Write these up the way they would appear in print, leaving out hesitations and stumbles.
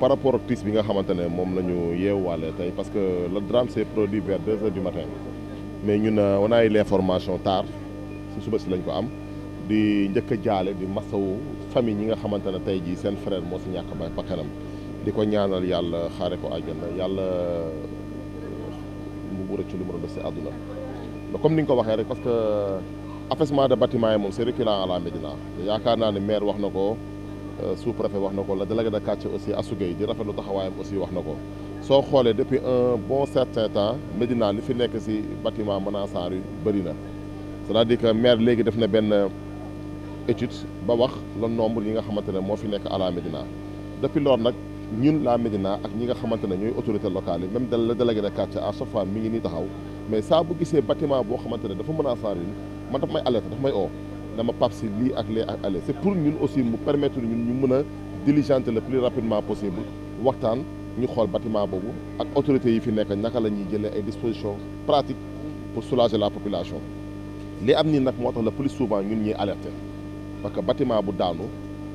par rapport ak tiis bi nga xamante ne moom la ñu yeewaale tey parce que le drame s'est produit vers 2 heures du matin mais ñun on a eu l'information tard si suba si lañ ko am di njëkk a jaale di masawu famille ñi nga xamante ne tey jii seen frère moo si ñàkk ba bakkanam di ko ñaanal yàlla xaare ko àjjana yàlla mu wër ci lu mu doon def si àdduna comme ni nga ko waxee rek parce que affaissement de bâtiment yi moom c'est récurrent à la Médina yaakaar naa ne maire wax na ko sous-préfet wax na ko la délégué de quartier aussi Assou Gueye di rafetlu taxawaayam aussi wax na ko soo xoolee depuis un bon certain temps Médina li fi nekk si bâtiment menaçant yu bëri na c'est-à-dire que maire léegi def na benn étude ba wax le nombre yi nga xamante ne moo fi nekk à la Médina depuis loolu nag ñun la Médina ak ñi nga xamante ne ñooy autorités locales yi même le délégué de quartier à chaque fois mi ngi nii taxaw mais saa bu gisee bâtiment boo xamante ne dafa menaçant yi man daf may alerter daf may oo dama pap si lii ak lee ak ale c'est pour ñun aussi mu permettre ñun ñu mën a diligenter le plus rapidement possible waxtaan ñu xool bâtiment boobu ak autorités yi fi nekk naka la ñuy jëlee ay dispositions pratiques pour soulager la population li am nii nag moo tax le plus souvent ñun ñuy alerter parce que bâtiment bu daanu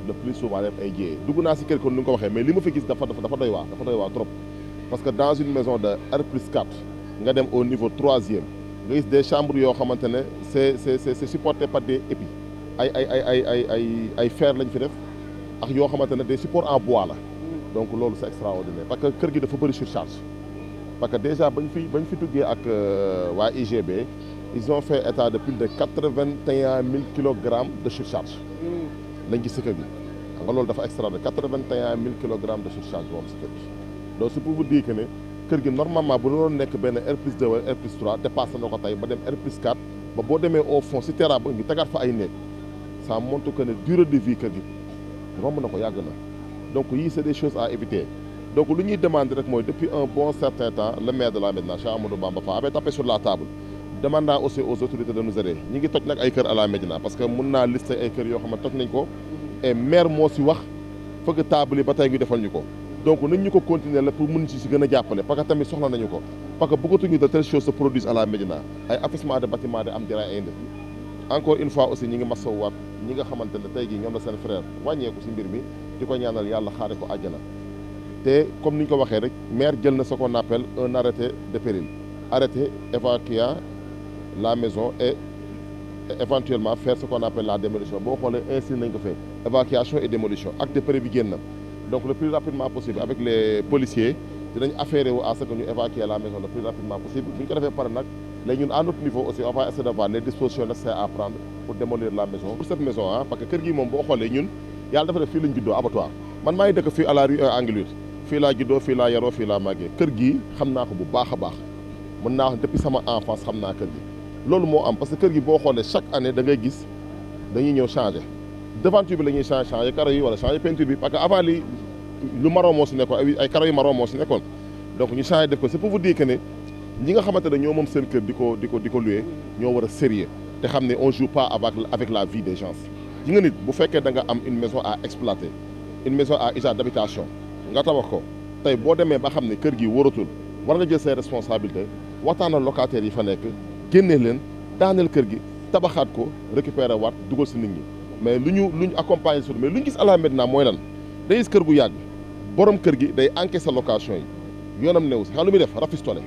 le plus souvent def ay jéyee dugg naa si kër kon ni nga ko waxee mais li ma fi gis dafa doy waar trop parce que dans une maison de R+4 nga dem au niveau 3e nga gis des chambres yoo xamante ne c'est supporté par des épis ay fer lañ fi def ak yoo xamante ne des supports en bois la donc loolu c'est extraordinaire parce que kër gi dafa bëri surcharge parce que déjà bañ fi duggee ak waa IGB ils ont fait état de plus de 81 000 kilogrammes de surcharge lañ gis si kër gi xam nga loolu dafa extraordinaire 81 000 kilogrammes de surcharge moom si kër gi donc c'est pour vous dire que ne kër gi normalement bu doon nekk benn R+2 wala R+3 dépassé na ko tey ba dem R+4 ba boo demee au fond si terrain ba ñu tegaat fa ay néeg ça montre que ne durée de vie kër gi romb na ko yàgg na donc yii c'est des choses à éviter donc lu ñuy demander rek mooy depuis un bon certain temps le maire de la Médina Cheikh Amadou Bamba Fall avait tapé sur la table demandant aussi aux autorités de nous aider ñi ngi toj nag ay kër à la Médina parce que mun naa lister ay kër yoo xam ne toj nañ ko et maire moo si wax fëgg table yi ba tey ñu defal ñu ko donc nañ ñu ko continuer la pour mun si gën a jàppale parce que tamit soxla nañu ko parce que bëggatuñu de telles choses se produisent à la Médina ay affaissement de bâtiment de am diraay ay nit encore une fois aussi ñi ngi masawaat ñi nga xamante ne tey jii ñoom la seen frère wàññeeku si mbir mi di ko ñaanal yàlla xaare ko àjjana te comme ni ñu ko waxee rek maire jël na ce qu'on appelle un arrêté de péril arrêté évacuer la maison et éventuellement faire ce qu'on appelle la démolition boo xoolee ainsi nañ ko fait évacuation et démolition acte de péril bi génn na donc le plus rapidement possible avec les policiers dinañ affairer wu à ce que ñu évacuer la maison le plus rapidement possible bu ñu ko defee pare nag léegi ñun à notre niveau aussi on va essayer de voir les dispositions nécessaires à prendre pour démolir la maison pour cette maison parce que kër gi moom boo xoolee ñun yàlla dafa def fii lañ juddoo abattoir man maa ngi dëkk fii à la rue Angle 8 fii laa juddoo fii laa yaroo fii laa màggee kër gi xam naa ko bu baax a baax mën naa wax depuis sama enfance xam naa kër gi loolu moo am parce que kër gi boo xoolee chaque année da ngay gis dañuy ñëw changer devanture bi la ñuy changer carreaux yi wala changer peinture bi parce que avant li lu marron moo si nekkoon ay carreaux yu marron moo si nekkoon donc ñu changer def ko c'est pour vous dire que ne ñi nga xamante ne ñoo moom seen kër di ko louer ñoo war a sérieux te xam ne on joue pas avec la vie des gens yi nga nit bu fekkee da nga am une maison à exploiter une maison à usage d'habitation nga tabax ko tey boo demee ba xam ne kër gi waratul war nga jël ses responsabilités waxtaanal locataires yi fa nekk génnee leen daaneel kër gi tabaxaat ko récupérer waat dugal si nit ñi mais lu ñu accompagner sur mais lu ñu gis à la Médina mooy lan day gis kër gu yàgg borom kër gi day encaisser location yi yoonam new si xam lu muy def rafistole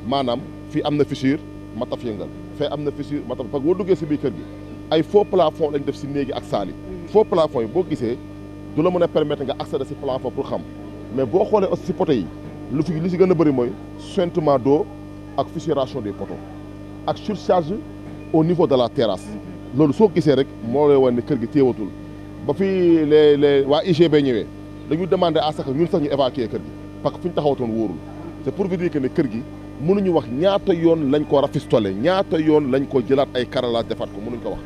maanaam fii am na fissure ma taf yëngal fee am na fissure ma taf parce que boo duggee si biir kër gi ay faux plafond lañ def si néegi ak saali faux plafond yi boo gisee du la mën a permettre nga accéder si plafond pour xam mais boo xoolee aussi si poteaux yi lu si gën a bëri mooy suintement d'eau ak fissuration des poteaux ak surcharge au niveau de la terrasse loolu soo gisee rek moo lay wane ne kër gi téewatul ba fii les waa IGB ñëwee dañu demander à ce que ñun sax ñu évacuer kër gi parce que fu ñu taxawatoon wóorul c'est pour vous dire que ne kër gi mënuñu wax ñaata yoon lañ ko rafistolé ñaata yoon lañ ko jëlaat ay carrelage defaat ko mënuñ ko wax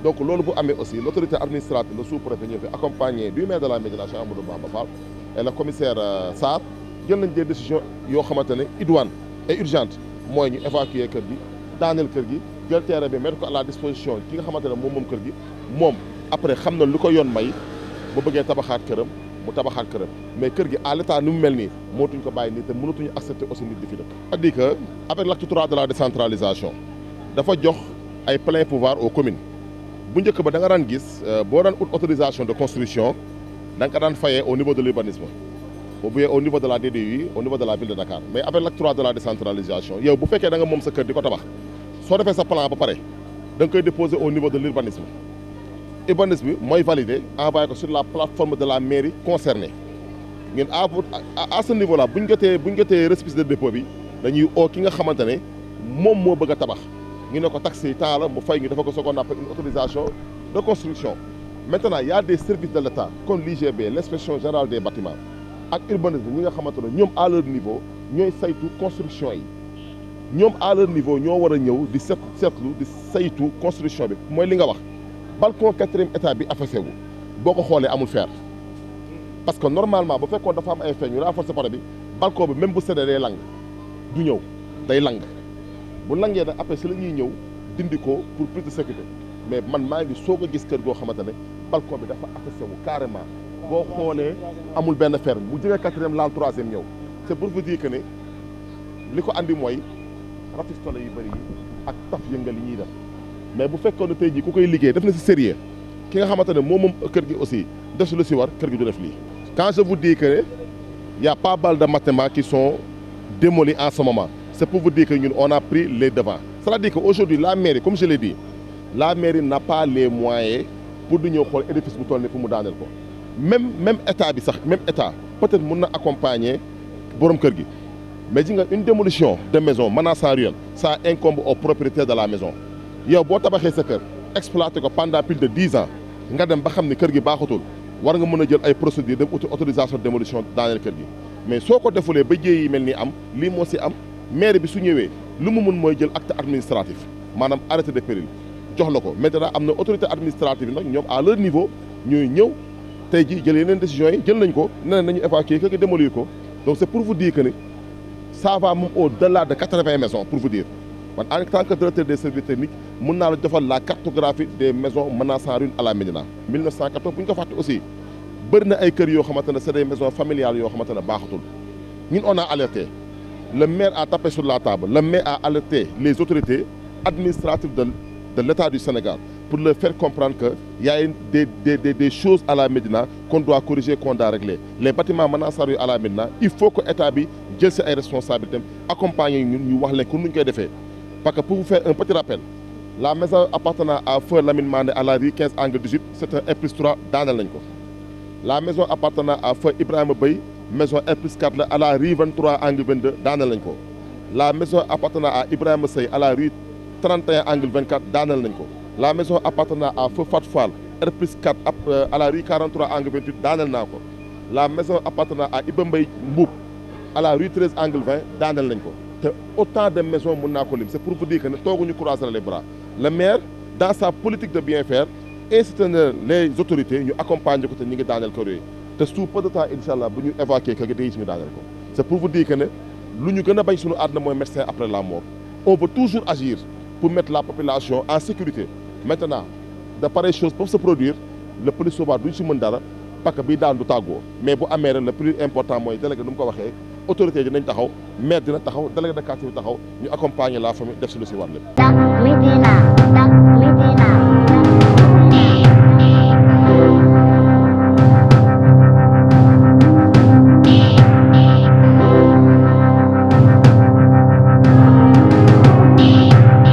donc loolu bu amee aussi l'autorité administrative le sous-préfet ñëw fi accompagné du maire de la Médina Cheikh Amadou Bamba Fall et le commissaire Sarr jël nañ des décisions yoo xamante ne idoines et urgentes mooy ñu évacuer kër gi daaneel kër gi jël terrain bi mettre ko à la disposition ki nga xamante ne moom kër gi moom après xam na lu ko yoon may bu bëggee tabaxaat këram mu tabaxaat këram mais kër gi à l'état ni mu mel nii mootuñ ko bàyyi nii te mënatuñu accepter aussi nit di fi dëkk. c'est-à-dire que avec l'acte 3 de la décentralisation dafa jox ay plein pouvoir aux communes bu njëkk ba da nga daan gis boo daan ut autorisation de construction da nga ko daan fayee au niveau de l'urbanisme ou bien au niveau de la DDI au niveau de la ville de Dakar mais avec l'acte 3 de la décentralisation yow bu fekkee da nga moom sa kër di ko tabax soo defee sa plan ba pare da nga koy déposer au niveau de l'urbanisme urbanisme bi mooy valider envoyé ko sur la plateforme de la mairie concernée ngeen à ce niveau là bu ñu jotee récépissé de dépôt bi dañuy oo ki nga xamante ne moom moo bëgg a tabax ñu ne ko taxe yi temps la mu fay ñu dafa ko ce qu'on appelle une autorisation de construction. Maintenant il y a des services de l'État comme l'IGB l'inspection générale des bâtiments ak urbanisme ñi nga xamante ne ñoom à leur niveau ñooy saytu construction yi ñoom à leur niveau ñoo war a ñëw di seetlu di saytu construction bi mooy li nga wax balcon 4e étage bi affaissé wu boo ko xoolee amul fer parce que normalement bu fekkoon dafa am ay fer ñu renforcer pare bi balcon bi même bu séddee day lang du ñëw day lang bu langee nag après si la ñuy ñëw dindi ko pour plus de sécurité mais man maa ngi soog a gis kër goo xamante ne balcon bi dafa affaissé wu carrément boo xoolee amul benn fer bu jógee 4e laal 3e ñëw c'est pour vous dire que ne li ko andi mooy rafistole yu bëri yi ak taf yëngal yi ñuy def mais bu fekkoon ne tey jii ku koy liggéey def na si sérieux ki nga xamante ne moom kër gi aussi def si lu si war kër gi du def lii. Quand je vous dis que y a pas mal de bâtiments qui sont démolis en ce moment c'est pour vous dire que ñun on a pris les devants c'est-à-dire que aujourd'hui la mairie comme je l'ai dit la mairie n'a pas les moyens pour di ñëw xool édifice bu toll nii pour mu daaneel ko même état bi sax même état peut-être mun na accompagner borom kër gi mais ji nga une démolition de maison menaçant ruine ça incombe au propriétaire de la maison yow boo tabaxee sa kër exploité ko pendant plus de 10 ans nga dem ba xam ni kër gi baaxatul war nga mën a jël ay procédures dem uti autorisation de démolition daaneel kër gi mais soo ko defulee ba jéey yi mel ni am lii moo si am maire bi su ñëwee lu mu mun mooy jël acte administratif maanaam arrêté de péril jox la ko maintenant am na autorité administrative yi nag ñoom à leur niveau ñooy ñëw tey jii jël yeneen décisions yi jël nañ ko nee nañu évacuer kër gi démolir ko donc c'est pour vous dire que ni ça va même au-delà de 80 maisons pour vous dire man en tant que directeur des services techniques mun naa la defal la cartographie des maisons menaçant ruine à la Médina 1914 bu ñu ko fàtte aussi bëri na ay kër yoo xamante ne c'est des maisons familiales yoo xamante ne baaxatul ñun on a alerté le maire a tapé sur la table le maire a alerté les autorités administratives de l'État du Sénégal pour leur faire comprendre que y a des choses à la Médina qu'on doit corriger, qu'on doit régler. Les bâtiments menaçants à la Médina, il faut que l'État jël ses responsabilités, accompagner nous, wax leen ko nu ñu koy defee. Parce que pour vous faire un petit rappel, la maison appartenant à Feu Lamine Mané à la rue 15 angle 18, c'est un R+3 daaneel nañ ko. La maison appartenant à Feu Ibrahima Bey, maison R+4 à la rue 23 angle 22 daaneel nañ ko. La maison appartenant à Ibrahima Sey à la rue 31 angle 24 daaneel nañ ko. La maison appartenant à Feu Fat Fall R+4 à la rue 43 angle 28 daaneel naa ko. La maison appartenant à Iba Mbaye Mboup à la rue 13 angle 20 daaneel nañ ko. te autant de maisons mun naa ko lim c'est pour vous dire que ne tooguñu croiser les bras le maire dans sa politique de bien faire incité na les autorités ñu accompagner ko te ñu ngi daaneel kër yooyu te sous peu de temps incha allah bu ñu évacuer kër gi day gis ñu daaneel ko c'est pour vous dire que ne lu ñu gën a bañ suñu àdduna mooy médecin après la mort on veut toujours agir pour mettre la population en sécurité maintenant de pareilles choses peuvent se produire le plus souvent duñ si mën dara parce que bii daan du tàggoo mais bu amee rek le plus important mooy délégué nu mu ko waxee autorité dinañ taxaw maire dina taxaw délégué de quartier bi taxaw ñu accompagner la famille def si lu si war lépp